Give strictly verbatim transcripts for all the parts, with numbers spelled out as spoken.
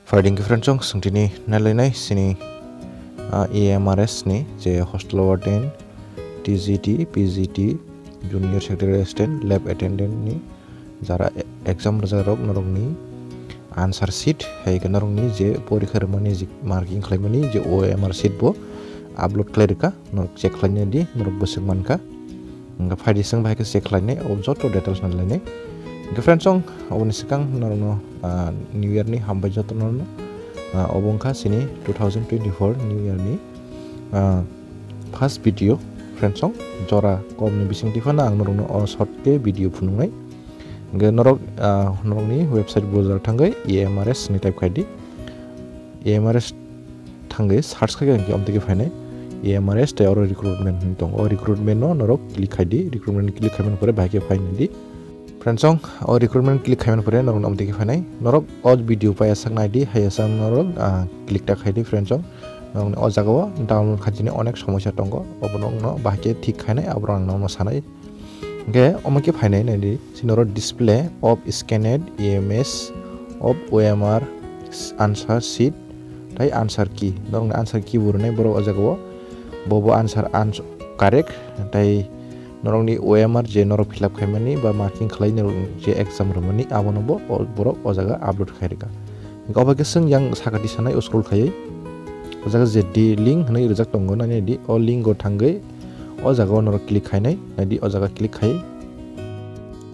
Phaidi hwnkhe friends, chwng swngtini nailainai chini, ah, E M R S ni je hostel warden, T G T, P G T, junior secretary assistant, lab attendant ni jara e-, exam rwjakrok norokni answer sheet, hai khe norokni je porikha rwmani je marking khlaimani je O M R sheet bo upload khlai rwkha, norok check khlaina di, norok bwswk mankha. Hwnkhe phaidi chwng bahai khe check khlainai, o joto details nailainai. Hwnkhe friends, chwng oboni swkang norokno, ah, New Year ni hambai joto norokno. Ah, obo wngkha chini two thousand twenty-four New Year ni, ah, first video. Friends, chwng jora komni bisingtwi phano ang norokno o short khe video phunuknai. Hwnkhe norok, ah, norokni website browser thangwi E M R S ni type khaidi. E M R S thangwi search khaikhe hwnkhe omtwi khe phainai E M R S tei oro recruitment hinwi tongo. O recruitment no norok click khaidi, recruitment click khaimani pore bahai khe phainai di. Friends, chwng o recruitment click khaimani pore norok omtwi khe phainai. Norok o video paiya sak naidi, haiya sak norok, ah, click ta khaidi friends, chwng. Norokni o jaga o download khaitini onek somosya tongo, obo norokno bahai khe thik khainai, aborok ang norokno sanai. Hwnkhe omo khe phainai naidi, chini oro display of scanned E M S of O M R answer sheet tei answer key. Norokni answer key bo rwnai borok o jaga o. Bo bo answer ans-, correct tei norokni O M R je norok fill up khaimani ba marking khlai norok je exam rwmani abono bo o-, borok o jaga upload khai rwkha. Hwnkhe obo khe chwng yang sakati sanai o scroll khaiwi o jaga je di link hwnwi rijak tongo, nai naidi o link o thangwi o jaga o norok click khainai, naidi o jaga click khai.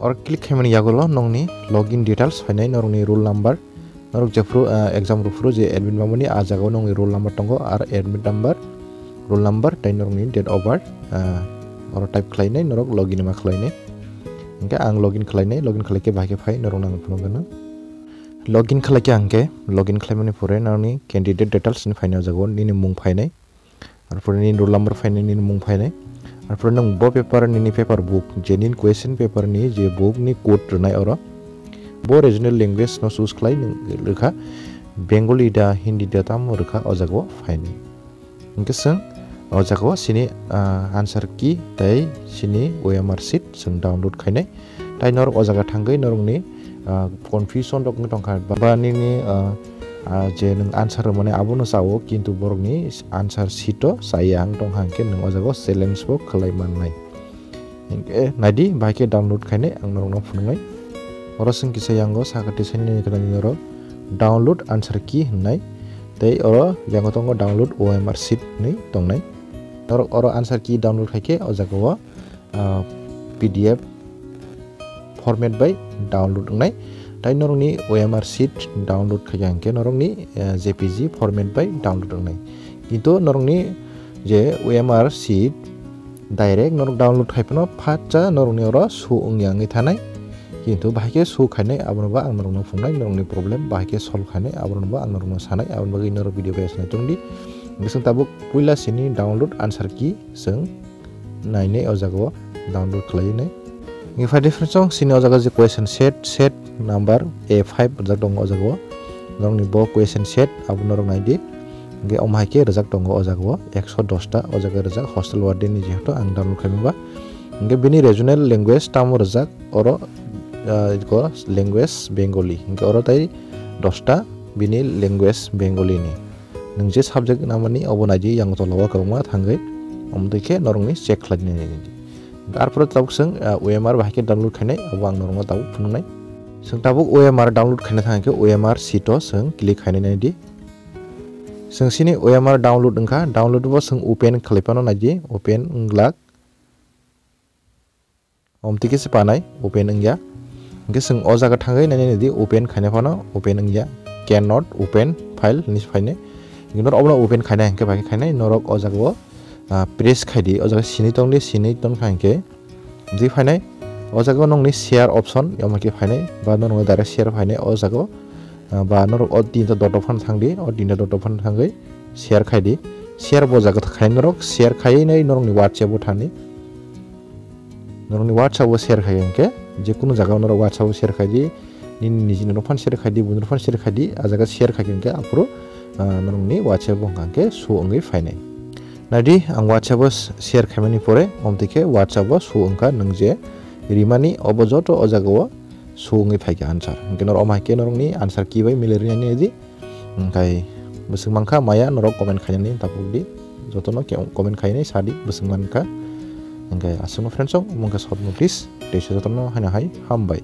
Oro click khaimani yagulo nokni login details phainai, norokni roll number, norok jephru, ah, exam rwphuru je admit mamani, ah jaga o nokni roll number tongo, ar admit number, roll number tei norokni date of birth, ah, oro type khlainai, norok login ma khlainai. Hwnkhe ang login khlainai, login khlaikhe bahai khe phai norokno ang phunukgwno. Login khlaikhe ang khe, login khlaimani pore nini candidate details ni phainai o jaga o, nini mung phainai, arpore nini roll number phainai, nini mung phainai, arpore nwng bo paper nini paper book, je nini question paper ni je book ni code rwnai oro, bo regional language no choose khlai nwng rwkha, Bengali da, Hindi da, tamo rwkha o jaga o phainai. Hwnkhe chwng o jaga o chini, ah, answer key tei chini O M R sheet chwng download khainai. Tai norok o jaga thangwi norokni, ah, confusion rok wng tongkha. Ba, ba nini, ah, ah, je nwng answer rwmani abono chao, kintu borokni answer sheet o chaya wng tongkha, hwnkhe nwng o jaga o challenge bo khlai mannai. Hwnkhe naidi, bahai khe download khainai ang norokno phunuknai. Oro chwng kisa yango sakati sanini gwnangni oro download answer key hwnnai. Tei oro yango tongo download O M R sheet hinwi tongnai. Norok oro answer key download khaikhe o jaga o, ah, P D F format bai download wngnai. Tai norokni O M R sheet download khaikha hwnkhe norokni, eh, J P G format bai download wngnai. Kintu norokni je O M R sheet direct norok download khai phano phatsa norokni oro show wngya wngwi thanai. Kintu bahai khe show khainai abono ba ang norokno phungnai, norokni problem bahai khe solve khainai abono ba ang norokno sanai, aboni bagwi norok video bai sanai tongdi. Hwnkhe chwng tabuk puila sini download answer key chwng nainai o jaga o download khlaiwi nai. Hwnkhe phaidi friends, chwng sini o jaga je question set, set number A five rijak tongo o jaga o. Norokni bo question set abo norok naidi. Hwnkhe omo hai khe rijak tongo o jaga o ekso dos ta o jaga rijak hostel warden ni, jehetu ang download khaima ba. Hwnkhe bini regional language tamo rijak oro, ah, ko language Bengali. Hwnkhe oro tai dos ta bini language Bengali ni. Nwng je subject namani obo naidi yang tola o kwbangma thangwi, omo twi khe norokni check khlainai nini. Arpore tabuk chwng, ah, O M R bahai khe download khainai, abo ang norokno tabuk phunuknai. Chwng tabuk O M R download khaina thang khe O M R sheet o chwng click khainai naidi. Chwng sini O M R download wngkha, download bo chwng open khlai phano naidi, open wnglak. Omtwi khe se panai, open wngya. Hwnkhe chwng o jaga thangwi nainani di, open khaina phano open wngya. Cannot open file hinwi se phainai. Hwnkhe norok obono open khainai hwnkhe bai khe khainai norok o jaga o, ah, press khai di, o jaga sini tong di, sini tong kha hwnkhe di phainai. O jaga o nokni share option, omo khe phainai, ba norok direct share phainai o jaga o. Ah, ba norok o tinta dot phano thang di, o tinta dot phano thangwi share khai di. Share bo jaga khai norok, share khai nai norokni WhatsApp o thani. Norokni WhatsApp o share khai hwnkhe, je kunu jaga o norok WhatsApp o share khai di, nini niji norok phano share khai di, buini phano share khai di, a jaga share khai hwnkhe aphuru, ah, norokni WhatsApp o hwnkha hwnkhe show wngwi phainai. Naidi, ang WhatsApp o share khaimani pore, omtwi khe WhatsApp o show wngkha nwng je rimani obo joto o jaga o show wngwi phaikha answer. Hwnkhe norok omo hai khe norokni answer key bai mile rinani di. Hwnkhe bwswk mankha maya norok comment khainani tapukdi. Jotono comment khainai sadi bwswk mankha. Hwnkhe aswkno friends rok, omo wngkha short notice. Teisa jotono haino hai hambai.